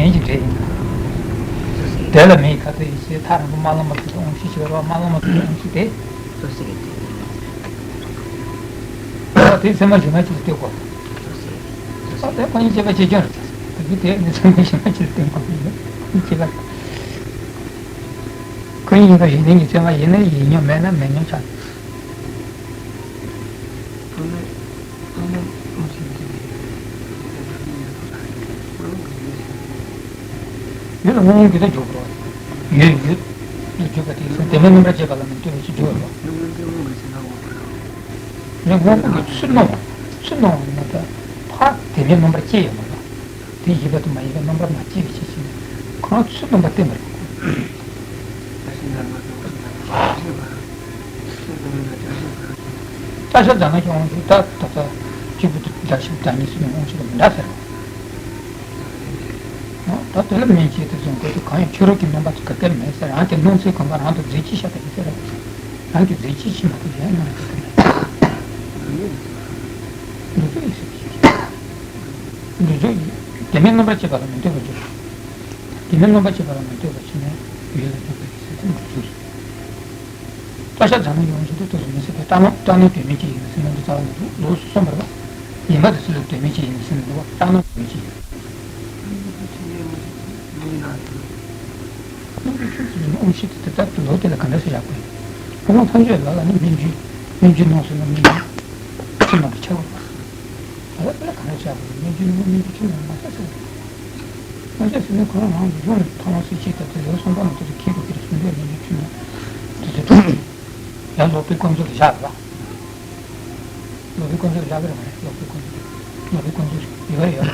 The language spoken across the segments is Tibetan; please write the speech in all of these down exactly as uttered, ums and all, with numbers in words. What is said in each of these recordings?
ཡིན་གྱི་འདྲེ་ཡིན། དེ་ལ་མེད་ཁ་ཚ་ཡིན་ཞེས་ཐག་རིང་པོ་རྨ་ལམ་པ་ཚོས་དབང་ཤེས་ཤིག་རོ། རྨ་ལམ་པ་ཚོས་དབང་ཤེས་ཏེ། ཨ་དེ་ཚད་མ་གཞི་མ་ཅིག་ལ་ལྟོས་དགོས། ཨ་དེ་ཁོ་གཉིས་སྐྱེས་པ་གཅིག་ཀྱང་རེད། ད་གི་དེ་ནི་ཚད་མ་གཞི་མ་ཅིག་ལ་ལྟོས་དགོས་ཡིན་ན་སྐྱེས་པ། ཁོ་གཉིས་ཀ་གཞི་ནས་ཀྱི་ཚད་མ་ཡིན་ན་ཡིན་མྱོང་མེད་ན་མེད་མྱོང་ཆགས། ཡུལ་ལ་སྔོན་མོ་གི་ད་འཇུག་རོགས། ཡུལ་ཡུལ་ལ་འཇུག་པ་དེ་ཚོ་དེ་མིན་རྣམ་པར་བཅད་པ་ལ་མི་ལྟོས་པའི་ཕྱིར་འཇུག་རོགས། ནས་སྔོན་མོ་གི་ཚུལ་སྣང་བ། ཚུལ་སྣང་བ་ནི་ད་ཕར་དེ་མིན་རྣམ་པར་བཅད་ཡོད་མ་རེད། དེ་ཡིན་པ་དང་མ་ཡིན་པའི་རྣམ་པར་མ་བཅད་པའི་ཕྱིར་ཕྱིན་ནས་གང་ཚུལ་སྣང་བ་བསྟན་པར་བཀག་པ་རེད། བཀྲ་ཤིས་རྫ་ནག་གི་དབང་ཕྱུག་ད་ད་ལྟ་སྐྱེས་བུ་བདག་ཞིག་བདག་ཉིད་ཟེར་ནས་དབང་ཕྱུག་དང་མི་འདྲ་ཟེར། ད་དེ་ལ་སྨིན་བྱེད་དུ་བཟུང་དགོས་དུས་གང་ཡང་ཕྱི་རོལ་གྱི་སྣང་བ་ཚོ་ག་གེ་མེད་ཟེར། རང་གི་སྣང་ཚུལ་གང་ག་རང་དུ་རྫས་གཅིག་ཤར་བསྡད་ཀྱི་ཟེར། རང་གི་རྫས་གཅིག་ཕྱིན་མ་ཐུབ་གཞན་སྣང་བ་ག་གེ་མེད། འདུ་འཛི་ཡིས་ཟེར་གྱི། འདུ་འཛི་ཡིས། དེ་མིན་རྣམ་པར་བཅད་པ་ལ་མི་ལྟོས་པར་འཇུག་དེ་མིན་རྣམ་པར་བཅད་པ་ལ་མི་ལྟོས་པར་བྱས་ནས་ཡུལ་ལ་འཇུག་པའི་ཚུལ་དེ་འདུ་འཛི་རེད། བཀྲ་ཤིས་རྫ་ནག་གི་དབང་ཕྱུག་དེ་ཏོག་ཙམ་མི་སྲིད་པའི་སྐྲག་སྣང་སྐྲག་སྣང་དོན་མེད་ཅིག་ཡིན་ཟེར་ན་འདི་རྩ་བ་ནས་ལོགས་སུ་སོང་བ་རེད་པ། ཡིན་པ་དེ་ཚོ་ལ་དོན་མེད་ཅིག་ཡིན་ཟེར་ན་འདི་བ་སྐྲག་སྣང་དོན་མེད་ཅིག་ཡིན། སྣང་བའི་ཆོས་ཟེར་ནས་དབང་ཤེས་དེ་དེ་ལྟར་དུ་ལོག་དེ་ལ་ག་འདྲ་ཞིག་བཞག་དགོས། ཕུང་པོ་ཐམས་ཅད་ལ་ལ་ནི་སྨིན་རྒྱུ། སྨིན་རྒྱུ་སྣང་ཟེར་ན་སྨིན་རྒྱུ། ཕྱི་ནང་གི་ཆ་བ་མ་ཟེར། ད་ལྟ་དེ་ལ་ག་འདྲ་བཞག་དགོས། སྨིན་རྒྱུ་སྣང་སྨིན་རྒྱུ་ཕྱི་ནང་མ་ཟེར་ཟེར། ཨ་ཅག་ཟེར་ནས་ཁོ་རང་རང་གི་ལུང་ཐོག་མ་སུ་ཆེ་ད་དེ་ལོ་གསུམ་པ་ན་དེ་ཚོ་ཁྱེད་དུ་ཁྱེད་གསུང་འདོད་མི་འདུག་ཁྱེད་ན་དེ་ཚོ་ཐུག་ཡང་ལོག་པའི་ཀུན་རྫོབ་ལ་བཞག་རེད་པ། ལོག་པའི་ཀུན་རྫོབ་ལ་བཞག་གི་རེད་མ་རེད། ལོག་པའི་ཀུན་རྫོབ་ལོག་པའི་ཀུན་རྫོབ་ཡོད་ཡོད།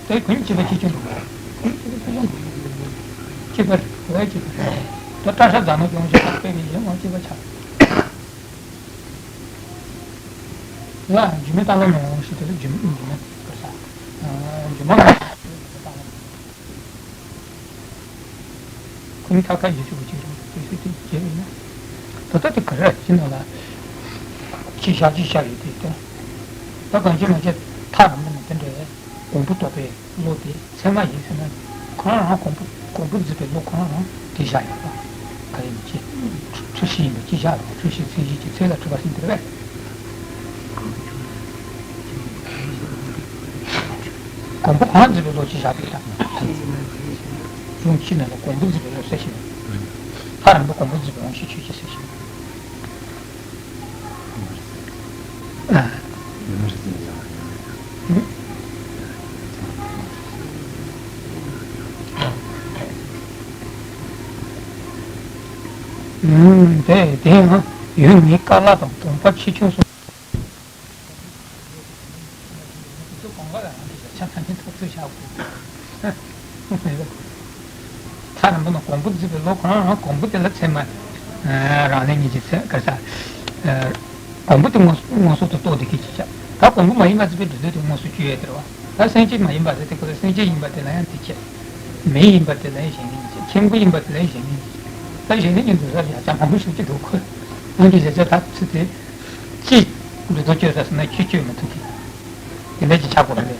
དེ་ཀུན་གཅིག་པ་གཅིག་རྐྱང་འདུག་ཀུན་གཅིག་པ་གཅིག་རྐྱང་འདུག་སྐྱེས་པ་རེད། འོ་སྐྱེས་པ་རེད། ད་བཀྲ་ཤིས་རྫ་ནག་གི་དབང་ཕྱུག་དང་དཔེ་བའི་གཞན་དབང་སྐྱེས་པ་ཆགས། ལ་རྒྱུ་མེད་རྟག་ལམ་ནང་ཞིག་དེ་ལ་རྒྱུ་རྒྱུ་མེད་དཀར་ས། རྒྱུ་མ་ངོ་ཁོ་ནི་ཐ་ཁ་ཡིད་ཆུ་བུ་ཅིག་རེད། དེ་སྲིད་དེ་བརྗེད་ཡིན་ན། ད་ལྟ་དེ་ག་རེ་ཅི་ན་ལ། ཅི་བཞག་ཅི་བཞག་ཡོད་དེ་ལྟ། ད་གང་ཅི་མ་བྱས་ཐག་རིང་པོ་ནས་དེ་འདྲའི་གོང་བུ་རྟོགས་པའི། བློ་དེ་ཚད་མ་ཡིན་ཟེར་ན། ཁོ་རང་རང་གོང་བུ་གོང་བུ་བརྫིས་པའི་བློ་ཁོ་རང་རང་དེ་བཞག་ཡོད་པ། ག་རེ་ཡིན་ཅི། འཁྲུལ་གཞི་ཡིན་པ་ཅི་བཞག་རེད། འཁྲུལ་གཞི་མཚན་གཞི་གི་ཚད་ལ་འཁྲུལ་པ་ཟིན་དེ་རེད་པས། གོང་བུ་གང་བརྫིས་པའི་བློ་ཅི་བཞག་རེད་ད། རུང་ཕྱི་ནས་ལ་གོང་བུ་བརྫིས་པའི་བློ་ཟེར་ཞིང་། ཐག་རིང་པོ་གོང་བུ་བརྫིས་པའི་དབང་ཤེས་ཆོས་ཅན་ཟེར་ཞིང་། དེ་དེ་ཡང་ཡུལ་ཉིད་དཀར་ལ་དང་དགོངས་པ་ཆེ་ཆུང་གསུམ། དེ་ཚོ་གང་ག་ལ་རང་གི་བྱ་བྱ་ཐམས་ཅད་ཐོབ་ཚུལ་བྱ་དགོས། ཐག་རིང་པོ་ན་གོང་བུ་བརྫིས་པའི་བློ་ཁོ་རང་རང་གོང་བུ་དེ་ལ་ཚད་མ། རང་ལས་ཉིད་ཀྱི་ཚད་ག་ས། གོང་བུ་དེ་དངོས་དངོས་སུ་དུ་རྟོགས་དེ་སྐད་ཅིག་བྱ། ད་གོང་བུ་མ་ཡིན་པ་བརྫིས་པའི་སྒྲུབ་བསྡུས་དེ་དངོས་སུ་བཅོས་ཡས་དེ་རེད་བ། ད་སེམས་ཅན་མ་ཡིན་པ་ཟེར་དེ་ཁོ་ལ་སེམས་ཅན་ཡིན་པ་དེ་ལ་ཡང་དེ་ཁྱད། མི་ཡིན་པ་དེ་ལ་ཡང་གཞན་མིན་གྱི་ཁྱད། ཁྱད་མགོ་ཡིན་པ་དེ་ལ་ཡང་གཞན་མིན་གྱི་ད་གཞན་ལས་ཉིད་འདུག་ས་བཞག་ཅག་མང་པོ་ཞིག་ཅི་འདུག་ཁོ། རང་གི་བཞག་ཅག་ད་ཚུལ་དེ། ཅི། འདུ་ཚོགས་བཅོས་ས་ཟེར་ན་ཁྱོད་བཅོས་མི་ཐུབ་ཀི། དེ་འདྲ་ཅིག་ཆགས་དགོས་པ་རེད།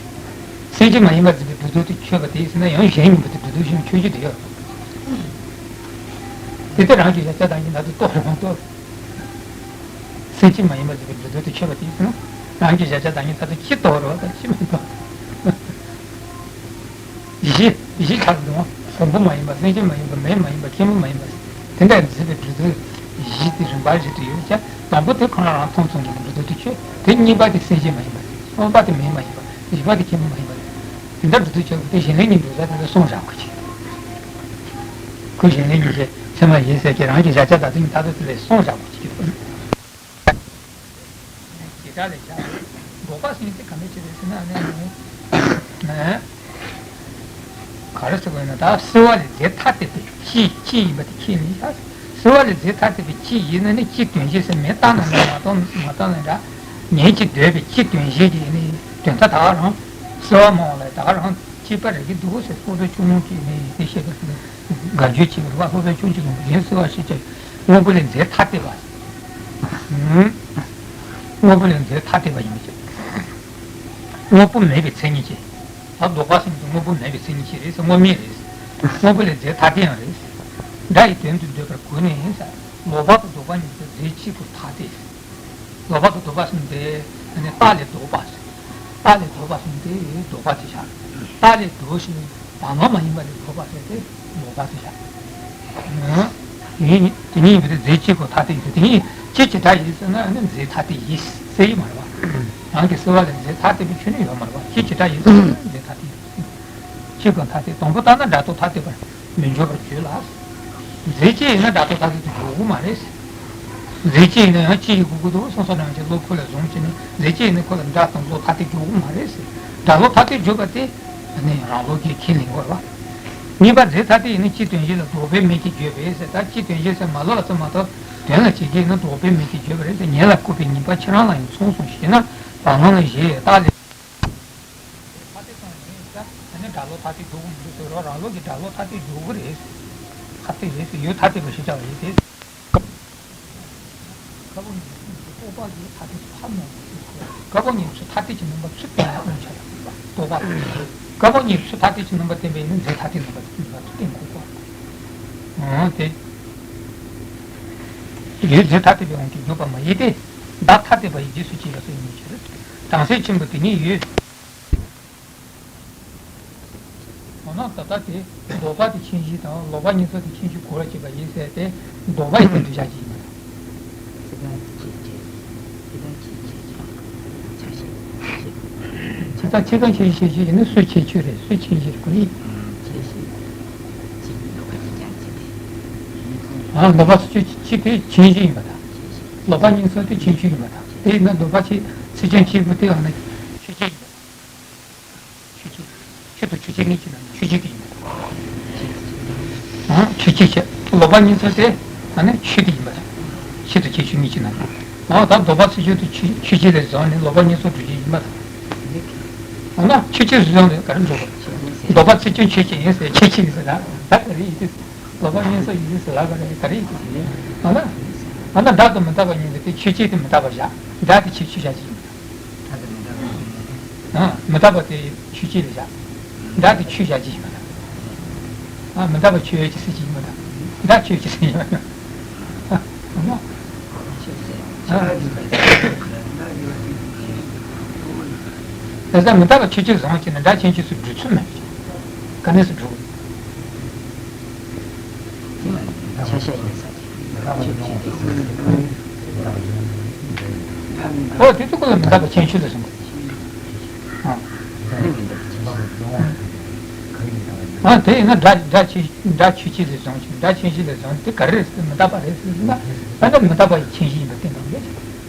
སེམས་ཅན་མ་ཡིན་པ་ཟེར་བའི་འདུ་ཚོགས་དེ་ཆོད་པ་དེ་ཟེར་ན་ཡང་གཞན་ཡིན་པ་དེ་འདུ་ཚོགས་ཤིག་ཆོད་རྒྱུ་དེ་ཡོད། དེ་ལྟར་རང་གི་བཞག་ཅག་དང་ཉིད་ད་དུ་རྟོགས་རང་རྟོགས། སེམས་ཅན་མ་ཡིན་པ་ཟེར་བའི་འདུ་ཚོགས་དེ་ཆོད་པ་དེ་ཟེར་ན། རང་གི་བཞག་ཅག་དང་ཉིད་ད་དུ་ཅི་རྟོགས་རོགས་དང་ཅི་མི་རྟོགས། གཞི། གཞི་ཆགས་འདུག་གོང་བུ་མ་ཡིན་པ་སེམས་ཅན་མ་ཡིན་པ་མེ་མ་ཡིན་པ་ཁྱི་མོ་མ་ཡིན་པ། དེ་འདྲ་འཛིན་པའི་འདུ་འཛི་གཞི་དེ་རིམ་པ་བཞིན་དུ་ཡོད་ཀྱང་དང་པོ་དེ་ཁོ་རང་རང་མཐོང་ཚུལ་ངོ་མ་འདུ་འཛི་དེ་ཆོད། དེ་གཉིས་པ་དེ་སེམས་ཅན་མ་ཡིན་པ། གསུམ་པ་དེ་མེ་མ་ཡིན་པ། བཞི་པ་དེ་ཁྱི་མོ་མ་ཡིན་པ། དེ་འདྲ་འདུ་འཛི་ཆོད་པ་དེ་གཞན་ལས་ཉིད་འདུ་འཛི་དེ་ལ་སོང་བཞག་དགོས་ཀྱི། ཁོ་གཞན་ལས་ཉིད་ཀྱི་ཚད་མ་ཡིན་ཟེར་གྱི་རང་གི་བཞག་ཅག་ད་དུང་ད་དུ་དེ་ལས་སོང་བཞག་དགོས་ཀྱི། བྱེ་བྲག་ལས་བཞག་འགོག་པ་ཟེར་ནི་དེ་ག་འདྲ་ཅིག་རེད་ཟེར་ན་ཨ་ནི་ནི། ག་རེ་ཟེར་དགོས་ན་ད་བསིལ་བ་ལས་རྫས་ཐ་དད་པའི་ཅི་ཅི་ཡིན་པ་དེ་ཁས་ལེན་བཞག་བསིལ་བ་ལས་རྫས་ཐ་དད་པའི་ཅི་ཡིན་ན་ནི་ཅི་དོན་གཞན་ཟེར་མེད་བཏང་ན་ནི་མ་བཏང་མ་བཏང་ན་འདྲ། ཉན་ཅི་འདོད་པའི་ཅི་དོན་གཞན་གྱི་ནི་དོན་མཐའ་ད་ག་རང་བསིལ་བ་མང་བ་ལས་ད་ག་རང་སྐྱེས་པ་རེད་ཀྱི་འདུག་ཟེར་སོ་སོའི་ཆུང་ངུ་གཅིག་ནི་དེ་བཤད་པ་ཟེར་ན། དགའ་བརྗོད་བྱེད་པར་བ་སློབ་དཔོན་ཆུང་ཆུང་གཞན་བསིལ་བ་ཞེས་བྱ་བའི་སྔོན་པོ་ལས་རྫས་ཐ་དད་པ། དངོས་པོ་ལས་རྫས་ཐ་དད་པ་ཡིན་པ་ཅིག་དངོས་པོ་མེད་པའི་མཚན་ཉིད་ཅིག་ད་ལྡོག་པ་ཟེར་དུས་དངོས་པོ་མེད་པའི་མཚན་ཉིད་ཅིག་རེད་ཟེར། དངོས་མེད་རེད། དངོས་པོ་ལས་རྫས་ཐ་དད་ཡང་རེད། སྒྲ་ཡི་དོན་དུ་འདོད་པར་གོ་ནས་ཟེར། ལོག་པ་དང་ལྡོག་པ་གཉིས་ཀྱི་རྫས་གཅིག་པུ་ཐ་དད། ལོག་པ་དང་ལྡོག་པ་ཟེར་དེ་ནི་རྟགས་ལས་ལྡོག་པ་ཟེར། རྟགས་ལས་ལྡོག་པ་ཟེར་དེ་ལྡོག་པ་དེ་བཞག་རྟགས་ལས་ལྡོག་ཞིང་བར་སྣང་མ་ཡིན་པ་ལས་ལྡོག་པ་ཟེར་དེ་ལོག་པ་དེ་བཞག་དེ་ཉིད་དེ་ཉིད་ཡིན་པ་དེ་རྫས་གཅིག་པུ་ཐ་དད་ཡིན་ཟེར། དེ་ཉིད་གཅིག་གི་སྒྲ་ཡིན་ཟེར་ན་ནི་རྫས་ཐ་དད་ཡིན་ཟེར་ཡི་མ་རེད་བ། རང་གི་སེལ་བ་ལས་རྫས་ཐ་དད་པའི་ཆོས་ནི་ཡོད་མ་རེད་བ། གཅིག་གི་སྒྲ་ཡིན་ཟེར་ན་ནི་རྫས་ཐ་དད་ཡིན་ཟེར། གཅིག་གང་ཐ་དད་དང་པོ་ལྟར་ན་སྒྲ་རྟོག་ཐ་དད་པར་མི་འགྱུར་བར་བརྗོད་ལ། རྫས་གཅིག་ཡིན་ན་སྒྲ་རྟོག་ཐ་དད་དུ་འགྱུར་གྱི་མ་རེད། རྫས་གཅིག་ཡིན་ན་ཡང་གཅིག་ཡིན་དགོས་ཀྱི་འདུག་སོང་ཙང་རང་གི་བློ་ཁོ་ལ་བཟུང་བྱས་ནས་རྫས་གཅིག་ཡིན་ན་ཁོ་ལ་སྒྲ་དང་བློ་ཐ་དད་འགྱུར་གྱི་མ་རེད་ཟེར། སྒྲ་བློ་ཐ་དད་བརྗོད་པ་དེ་ནི་རང་ལུགས་ཀྱིས་ཁས་ལེན་དགོས་པ། གཉིས་པ་རྫས་ཐ་དད་ཡིན་ན་སྤྱིའི་དོན་གཞི་ལ་ལྡོག་པའི་མིང་གིས་བརྗོད་པས་ཟེར། ད་སྤྱིའི་དོན་གཞི་ཟེར་མ་ལོག་ལ་ཚོད་མ་གཏོགས་དོན་ལ་བྱེད་ཀྱི་ཡིན་ན་ལྡོག་པའི་མིང་གིས་བརྗོད་པ་རེད་ཟེར། ཉེ་ལ་བཀོད་པའི་ཉེས་པ་ཁྱེད་རང་ལ་ཡང་མཚུངས་སོ་ཞེ་ན་བར་སྣང་ལ་ཞེས་རྟགས་ལས། ཐ་དད་སོང་ནས་ད་ནི་སྒྲ་བློ་ཐ་དད་འགྱུར་གྱི་མི་འདུག་ཟེར་རོ། རང་ལུགས་ཀྱི་སྒྲ་བློ་ཐ་དད་འགྱུར་གྱི་རེད། ཐ་དད་རེད་ཟེར། ཡུལ་ཐ་དད་པ་ཞེས་བྱ་བ་ཡིན་ཏེ། ཁ་བོ་ཉིད་ཚུལ་རྟོག་པ་ཡུལ་ཐ་དད་ཚུལ་ཧ་མ་གོ་ཁ་བོ་ཉིད་ཚུལ་ཐ་དད་ཀྱི་མིན་པ་ཚུལ་བསྟན་ཡང་རྐྱང་ཆ་ལ་རྟོག་པ། ཁ་བོ་ཉིད་ཚུལ་ཐ་དད་ཀྱི་མིན་པ་བསྟན་པས་ནི་རྫས་ཐ་དད་མིན་པ་ཚུལ་མིན་པ་ཚུལ་བསྟན་གོ་གོ། འོ་དེ། ཡུལ་རྫས་ཐ་དད་པའི་དབང་གིས་འགྱུར་བ་མ་ཡིན་ཏེ། བདག་ཐ་དད་པ་ཡི་རྗེས་སུ་སྐྱེས་པ་སོགས་ཡིན་ཕྱིར། དམ་ཚིག་ཆེན་པོ་དེ་ཉིད་ཡོད། འོ་ན་ད་ལྟ་དེ་ལྡོག་པ་དེ་མཁྱེན་གཞི་དང་ལོག་པ་གཉིས་ཚོགས་དེ་མཁྱེན་གཞི་གོ་བར་བྱེད་པ་ཡིན་ཟེར་ཏེ་ལྡོག་པ་ཡི་སྟེང་དུ་བཞག་གི་ཡིན་པ་དང་། ཚིག་དོན་ཆེད་ཆེད་ཆེད་ཆེད་ཆེད་ཆེད་ཆེད་ཆེད་ཆེད་ཆེད་ཆེད་ཡིན་ན་སུ་ཁྱད་ཆོས་རེད། སུ་མཁྱེན་གཞི་རེད། ཁོ་ཡིན། ཁྱད་ཆོས་ཆེད་ལྡོག་པ་གཉིས་ཀྱང་ཆེད་དེ། ཨ་ལྡོག་པ་སུ་ཁྱད་ཆོས་དེ་མཁྱེན་གཞི་ཡིན་པ་དང་། ལྡོག་པ་གཉིས་ཚོགས་དེ་མཁྱེན་གཞི་ཡིན་པ་དང་། དེ་ཡིན་ན་ལྡོག་པ་ཆེད་ཚིག་ཅན་ཆེད་དུ་དེ་ཡང་ན་ཁྱད་ཆོས་ཡིན་པ་དང་། ཆོས་ཅན། ཆོས་དང་ཆོས་ཅན་གཉིས་ཀྱི་ནང་ནས་ཆོས་ཅན་དེ་ཡིན་པ་དང་། ཨང་། ཆོས་ཅན་བྱས། ལྡོག་པ་གཉིས་ཚོགས་དེ་ཨ་ནི་ཆོས་དེ་ཡིན་པ་དང་། ཆོས་དང་ཁྱད་ཆོས་གཉིས་ཀྱི་ནང་ནས། ཨང་། ད་ལྡོག་པ་ཚིག་ཅན་དུ་ཆོས་ཆོས་ཅན་ལས་བཟུང་ནས་ལྡོག་པ་གཉིས་ཚོགས་སྒྲུབ་བྱེད་ཡིན་པ་དང་། ཨང་། ན་ཆོས་ཅན་བཟུང་ནས་ག་རེ་འགྲོ་དགོས། ལྡོག་པ་ཚིག་ཅན་ཆོས་ཅན་ཡིན་ཟེར། ཆོས་ཅན་ཡིན་ཟེར་ན་ད་ག་རེ་ཡིན་ཏེ། ལྡོག་པ་གཉིས་ཚོགས་ཡིན་ཟེར་ལ་ག་རེ་ག་རེ་ཡིན་ཏེ། ཨང་། ན་ཨང་། ན་སྒྲ་དང་མི་རྟག་པ་གཉིས་ཟེར་ཏེ་ཆོས་ཅན་དེ་མི་རྟག་པ་བཞག་སྒྲ་དེ་ཆོས་ཆོས་བཞག་ཅིག་ཡིན་པ་དང་། ཨ། མི་རྟག་པ་དེ་ཆོས་ཅན་ལ་བཞག་སྒྲ་དེ་ཆོས་བཞག་ཅིག་ཡིན་པ་དང་། ཨ། མི་རྟག་པ་ཆོས་ཅན་ཟེར་ཅིག་ཡིན་པ་དང་། སྒྲ་ཆོས་ཅན་ཟེར་ཡིན་པ་དང་། ཨ། ཨ། ད་ལྟ་མི་རྟག་པ་ཆོས་ཅན་བཟུང་བྱས་ན་སྒྲ་མཁྱེན་ཆོས་སུ་འགྲུབ་ཚུལ་མེད་ཀྱང་། ག་ནས་སུ་འགྲུབ། ཆ་ཤས་ཡིན་ས། ཨོ་དེ་ཚོ་ཀུན་ལ་མི་རྟག་པ་མཁྱེན་ཆོས་ལ་སོང་གི། ཨ། ཨ་དེ་ཡིན་ན་སྒྲ་སྒྲ་ཆོས་སྒྲ་ཆོས་ཅན་ལས་བཟུང་ཞིང་སྒྲ་མཁྱེན་གཞི་ལས་བཟུང་དེ་ག་རེ་རེད་ཟེར་མི་རྟག་པ་རེད་ཟེར་ན་ད་ནི་མི་རྟག་པ་ཡི་མཁྱེན་གཞི་ཡིན་པ་བསྟན་པ་རེད།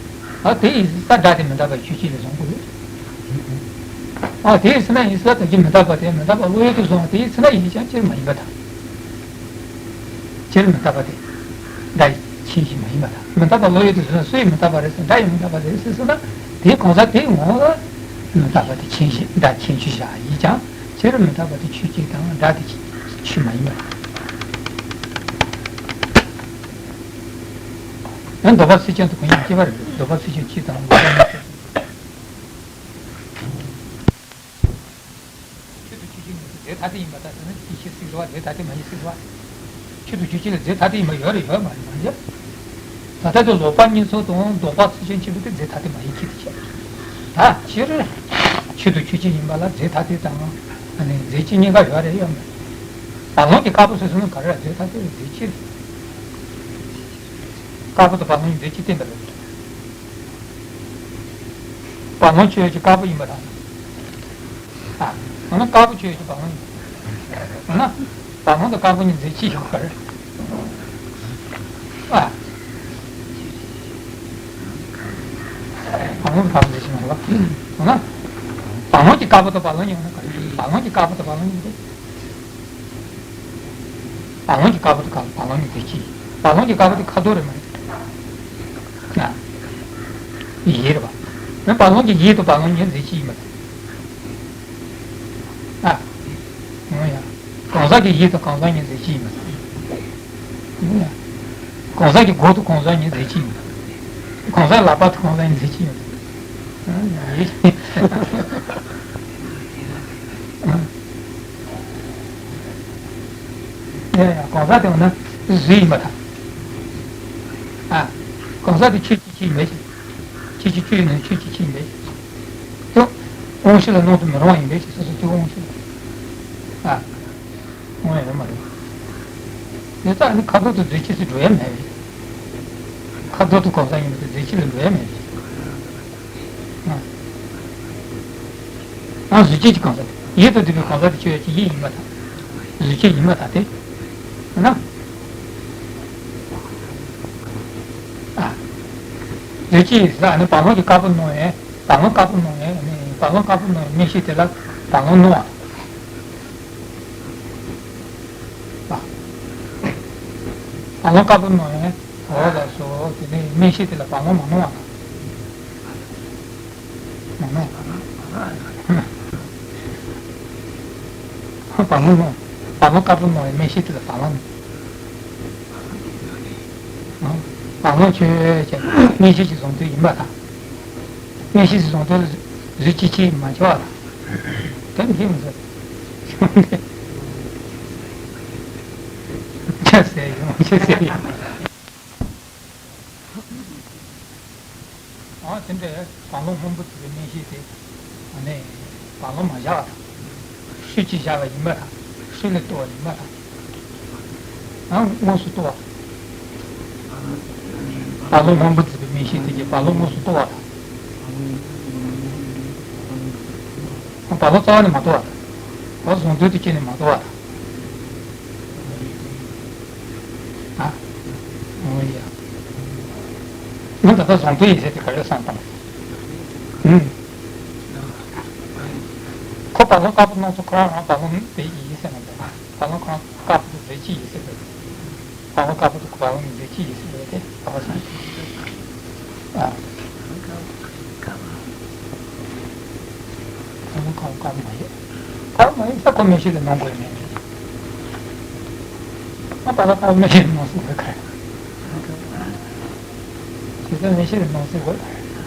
ཨ་དེ་ཡིན་ས་སྒྲ་དེ་མི་རྟག་པ་ཡི་ཆོས་ཅན་ལས་བཟུང་དགོས་རེད། ཨ་དེ་ཡིན་ས་ན་ཡིན་ས་ད་ཀྱི་མི་རྟག་པ་དེ་མི་རྟག་པ་བློ་ཡུལ་དུ་བཟུང་བ་དེ་ཡིན་ས་ན་ཡིན་ཀྱང་སྤྱིར་མ་ཡིན་པ་དང་། སྤྱིར་མི་རྟག་པ་དེ། སྒྲ་ཡི་མཁྱེན་གཞི་མ་ཡིན་པ་དང་། མི་རྟག་པ་བློ་ཡུལ་དུ་བཟུང་ན་སུ་ཡིས་མི་རྟག་པ་རེད་ཟེར། སྒྲ་ཡིས་མི་རྟག་པ་རེད་ཟེར་ཟེར་ན། དེའི་གང་ཟག་དེའི་ངོ་ལ་མི་རྟག་པ་དེ་མཁྱེན་གཞི། སྒྲ་མཁྱེན་ཆོས་བཞག་ཡིན་ཀྱང་སྤྱིར་མི་རྟག་པ་དེ་ཆོས་ཅན་དང་སྒྲ་དེ་ཆོས་མ་ཡིན་པ་རེད། ཡང་ལྡོག་པ་ཚིག་ཅན་དུ་གང་ཡིན་སྐྱེ་བ་རེད། ལྡོག་པ་ཚིག་ཅན་གཅིག་དང་ལྡོག་པ་གཉིས་ཚོགས། ཆོས་དང་ཆོས་ཅན་གཉིས་སུ་རྫས་ཐ་དད་ཡིན་པ་ལྟར་ན་དེ་ཆོས་ཟེར་བ་རྫས་ཐ་དད་མ་ཡིན་ཟེར་བ། ཆོས་དང་ཆོས་ཅན་ལ་རྫས་ཐ་དད་ཡིན་པ་ཡོད་རེད་ཡོད་མ་རེད་མ་རེད། ད་ལྟ་དུ་ལྡོག་པ་གཉིས་ཚོགས་དང་ལྡོག་པ་ཚིག་ཅན་གཅིག་པུ་དེ་རྫས་ཐ་དད་མ་ཡིན་ཁྱད་དུ་བྱས། ད་སྤྱིར་ཆོས་དང་ཆོས་ཅན་ཡིན་པ་ལ་རྫས་ཐ་དད་དང་ཨ་ནི་རྫས་གཅིག་གཉིས་ཀ་ཡོད་རེད་ཡོད་མ་རེད། བར་སྣང་གི་དཀར་པོ་ཟེར་སོང་ན་ག་རེ་རེད། རྫས་ཐ་དད་རེད། རྫས་གཅིག་རེད། དཀར་པོ་དང་བར་སྣང་གི་རྫས་གཅིག་བསྟན་པ་རེད། བར་སྣང་ཆོས་ཀྱི་དཀར་པོ་ཡིན་པ་དང་། ཨ། འོ་ན་དཀར་པོ་ཆོས་ཀྱི་བར་སྣང་ཡིན། འོ་ན། བར་སྣང་དང་དཀར་པོ་གཉིས་རྫས་གཅིག་ཡོད་པར། ཨ། བར་སྣང་དང་དཀར་པོ་རྫས་གཅིག་མ་རེད་པ། འོ་ན། བར་སྣང་གི་དཀར་པོ་དང་བར་སྣང་གཉིས་ཡོད་ན་ག་རེ། བར་སྣང་གི་དཀར་པོ་དང་བར་སྣང་གཉིས་རེད། བར་སྣང་གི་དཀར་པོ་དང་བར་སྣང་གཉིས་རྫས་གཅིག་བར་སྣང་གི་དཀར་པོ་དེ་ཁ་དོག་རེད་མ་རེད། ཡིད་རེད་པ། བར་སྣང་གི་ཡིད་དང་བར་སྣང་གཉིས་རྫས་གཅིག་ཡིན་པ་རེད། ཨ། ཡང་ཡང་། གང་ཟག་གི་ཡིད་དང་གང་ཟག་གཉིས་རྫས་གཅིག་ཡིན་པ་དང་། ཡང་ཡང་། གང་ཟག་གི་སྒོ་དང་གང་ཟག་གཉིས་རྫས་གཅིག་ཡིན་པ་དང་། གང་ཟག་ལག་པ་དང་གང་ཟག་ཡིན་ཟེར་གྱི་ཡོད་རེད། ཡ་ཡ་གང་ཟག་དེ་འོ་ན་གཟུགས་ཡིན་པ་དང་། ཨ། གང་ཟག་དེ་ཆོས་ཀྱི་ཆོས་ཡིན་པས། ཆོས་ཀྱི་ཆོས་ཡིན་ན་ཆོས་ཀྱི་ཆོས་ཡིན་པས། དོ། དབང་ཤེས་ལ་སྣང་དུ་མི་རུང་བ་ཡིན་པས་ཞེས་སོ་སོ་སྐྱེ་བོ་དབང་ཤེས་ལ། ཨ། དབང་ཡང་ཡོད་མ་རེད། དེ་ཙང་ནི་ཁ་དོག་ཏུ་རྫས་གཅིག་སུ་འགྲོ་ཡ་མེད་པས། ཁ་དོག་ཏུ་གང་ཟག་ཡིན་པ་དེ་རྫས་གཅིག་ལ་འགྲོ་ཡ་མེད་པས། ཨ། ཨ་གཟུགས་ཅན་གྱི་གང་ཟག་ཡིད་དུ་འདོད་པའི་གང་ཟག་དེ་ཆོས་ཅན་ཡིད་ཡིན་པར་ཐལ། གཟུགས་ཅན་ཡིན་པར་ཐལ་ཏེ། ན། ཨ། གཟུགས་ཅན་ཡིན་ཟེར་ནི་བ་ལང་གི་དཀར་པོ་སྣང་བས། བ་ལང་དཀར་པོ་སྣང་བས་ནི་བ་ལང་དཀར་པོ་སྣང་བའི་མིག་ཤེས་དེ་ལ་བ་ལང་སྣང་བ། བ་ལང་དཀར་པོ་སྣང་བས་འོ་ལགས་སོ། དེ་ནས་མིག་ཤེས་དེ་ལ་བ་ལང་མ་སྣང་བ་དང་། མ་སྣང་། བ་ལང་སྣང་། བ་ལང་དཀར་པོ་སྣང་བའི་མིག་ཤེས་དེ་ལ་བ་ལང་། བ་ལང་ཆོས་ཅན། མིག་ཤེས་ཀྱི་གཟུང་དོན་ཡིན་པར་ཐལ། མིག་ཤེས་ཀྱི་གཟུང་དོན་ལ་གཟུགས་ཅན་ཆོས་ཡིན་མ་ཁྱབ་པ་དང་། དེ་འདི་མི་ཟེར། ཆ་ཟེར་ཡོང་ཆ་ཟེར་ཡོང་། ཨ་དེ་འདྲའི་བ་ལང་སྔོན་པོ་དེ་ཚོའི་མིག་ཤེས་དེ། ཨ་ནི་བ་ལང་མ་བཞག་པ་དང་། ཧྲུལ་གྱིས་བཞག་པ་ཡིན་པ་དང་། ཧྲུལ་ལས་ལྟོས་པ་ཡིན་པ་དང་། ཨ་དངོས་སུ་ལྟོས་པ། བ་ལང་སྔོན་པོ་བརྫིས་པའི་མིག་ཤེས་དེ་གིས་བ་ལང་དངོས་སུ་ལྟོས་པ་དང་། བ་ལང་རྩ་བ་ནས་མ་ལྟོས་པ་དང་། བ་གཟུང་དོན་དུ་སྐྱེས་ནས་མ་ལྟོས་པ་དང་། ཨ། འོ་ཡ། ང་ད་ལྟ་བཟང་པོ་ཡིན་ཟེར་དེ་ག་རེ་བསམ་བཏང་། ཨུམ། ཁོ་བ་ལང་དཀར་པོ་སྣང་ཚུལ་ཁོ་རང་རང་བ་ལང་དེ་ཡིན་ཟེར་ན་འདྲ། བ་ལང་ཁོ་རང་དཀར་པོ་དེ་རྫས་གཅིག་ཡིན་ཟེར་འདྲ། བ་ལང་དཀར་པོ་དེ་བ་ལང་རྫས་གཅིག་ཡིན་ཟེར་འདྲ་དེ་ག་པར་སོང་། ཨ། ཁོ་མོ་ཁོ་དཀར་མ་ཡིན། དཀར་མ་ཡིན་ས་ཁོ་མིག་ཤེས་ལ་སྣང་དགོས་མེད། ཨ་པ་ལ་དཀར་མིག་ཤེས་ལ་སྣང་སྲིད་དགོས་ག་རེ། ཞེ་ས་མིག་ཤེས་ལ་སྣང་སྲིད་དགོས།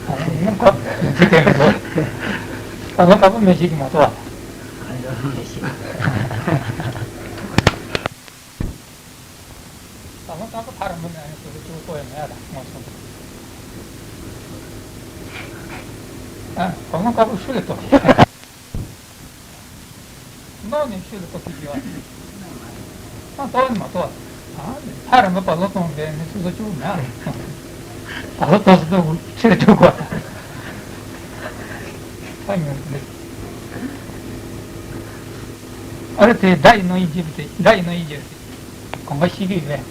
ཨ་ཡིན་ན་ཁོ་མི་ཚེ་སྟོན་དགོས། ཨ་ལ་དཀར་པོ་མིག་ཤེས་ཀྱིས་མ་གཏོགས་པ། བ་ལང་དཀར་པོ་ཐག་རིང་པོ་ནས་ཨ་ནི་སོ་སོ་གཙོ་བོ་ལྟོས་ཡ་མེད་ལ་ངོ་སོང་། ཨ། བ་ལང་དཀར་པོ་ཤུགས་ལས་ལྟོས། སྣང་ནས་ཤུགས་ལས་ལྟོས་ཀྱི་ཡོད། ཨ་ལྟོས་ནས་མ་ལྟོས། ཨ་ཐག་རིང་པོ་བ་ལང་མཐོང་བས་ནི་སོ་སོ་གཙོ་བོ་མེད་ལ། བ་ལང་ལྟོས་སུ་ལྟོས་ཤུགས་ལས་ལྟོས་དགོས། ཐག་ཉུང་དེ། ཨ་རེ་དེ་སྒྲ་ཡི་སྣང་ཡུལ་འབྱེད་པ་དེ་སྒྲ་ཡི་སྣང་ཡུལ་འབྱེད་པ་དེ། གང་ག་ཤེས་ཀྱི་ཡོད་པས།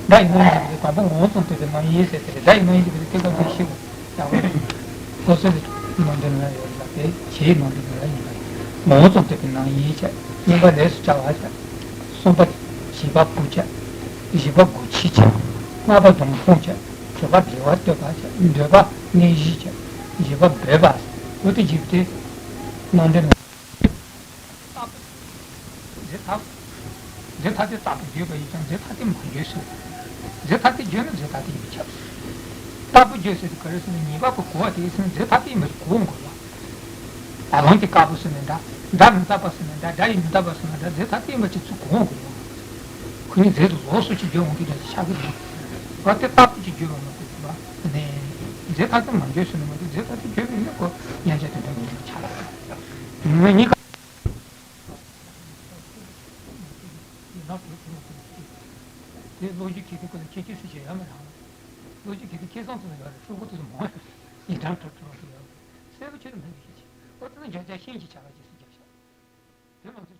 སྒྲ་ཡི་སྣང་ཡུལ་འབྱེད་པ་དེ་དང་པོ་ངོ་བོ་ཙམ་ལྟོས་པའི་སྣང་ཡུལ་ཟེར་ཏེ། སྒྲ་ཡི་སྣང་ཡུལ་འབྱེད་པ་དེ་ཐེག་པ་ཆེན་པོའི་ཤེས་པ་ཡང་སོ་སོ་ལས་སྣང་དོན་ལ་ཡོད་ལ་དེ་བྱས་ནང་དོན་ལ་ཡིན་པ་ཡིན། ངོ་བོ་ཙམ་ལྟོས་པའི་སྣང་ཡུལ་བྱས། གཉིས་པ་ལས་སུ་བྱ་བ་བྱས། གསུམ་པ་བྱེད་པ་པོ་བྱས། བཞི་པ་སྒོ་ཕྱི་བྱས། ལྔ་པ་སྡོམ་མཐོང་བྱས། དྲུག་པ་འབྲེལ་བ་ལྟོས་པ་བྱས། བདུན་པ་གནས་གཞི་བྱས། བཞི་པ་འབོད་པ། འོ་དེ་བཞི་པོ་དེ་སྣང་དོན་ལ། རྟག་པ། རྫས་ཐ། རྫས་ཐ་དད་རྟག་པར་བརྗོད་པ་ཡིན་ཀྱང་རྫས་ཐ་དད་མ་བརྗོད་ཟེར། རྫས་ཐ་དད་བརྗོད་ན་རྫས་ཐ་དད་ཡིན་པས་ཁྱབ། རྟག་པར་བརྗོད་ཟེར་དུས་ག་རེ་ཟེར་ན་ཉེས་པ་པོ་གོ་བ་དེ་ཡིན་ཟེར་ན་རྫས་ཐ་དད་ཡིན་པ་ཞིག་གོ་འོང་དགོས་ལ། བ་ལང་གི་དཀར་པོ་ཟེར་ན་འདྲ། སྒྲ་མི་རྟག་པ་ཟེར་ན་འདྲ། སྒྲ་ཡི་མི་རྟག་པ་ཟེར་ན་འདྲ། རྫས་ཐ་དད་ཡིན་པ་ཅིག་ཚུར་གོ་འོང་དགོས་ལ། ཁོ་གཉིས་རྫས་དུ་ལོགས་སུ་ཅིག་བརྗོད་འོང་གི་འདྲ་ཞིག་ཆགས་ཀྱི་འདུག་བ་དེ་རྟག་པར་ཅིག་བརྗོད་པ་མ་གཏོགས་པ་ནས་རྫས་ཐ་དད་མ་བརྗོད་ཟེར་ན་མ་གཏོགས་རྫས་ཐ་དད་བརྗོད་པ་ཡིན་ན་ཁོ་མཉམ་གཞག་དོན་དམ་ཡིན་པ་ཆགས་ལ། ང་གཉིས་ཀ་ཡིན་ན་གྲུབ་གྲུབ་གྲུབ་ཀྱི། དེ་བློ་རྒྱུ་ཁྱེད་དེ་ཀུན་ལ་ཁྱེད་ཁྱེད་སུ་ཞིག་ཡོད་མ་རེད། བློ་རྒྱུ་ཁྱེད་དེ་ཁྱེད་སང་དུ་ཡོད་རེད། ཧྲུལ་པོ་དུ་མང་ཡོད་རེད། ཡིན་གྲངས་གྲུབ་གྲུབ་ཀྱི་ཡོད་རེད། གསལ་པོ་ཁྱེད་ལ་མེད་པའི་ཤེས་བྱེད། ཨོ་དེ་ནི་བརྗོད་བྱ་ཤིང་གི་ཆ་ལ་རྗེས་སུ་རྒྱག་བྱ། དེ་མ་ཚད་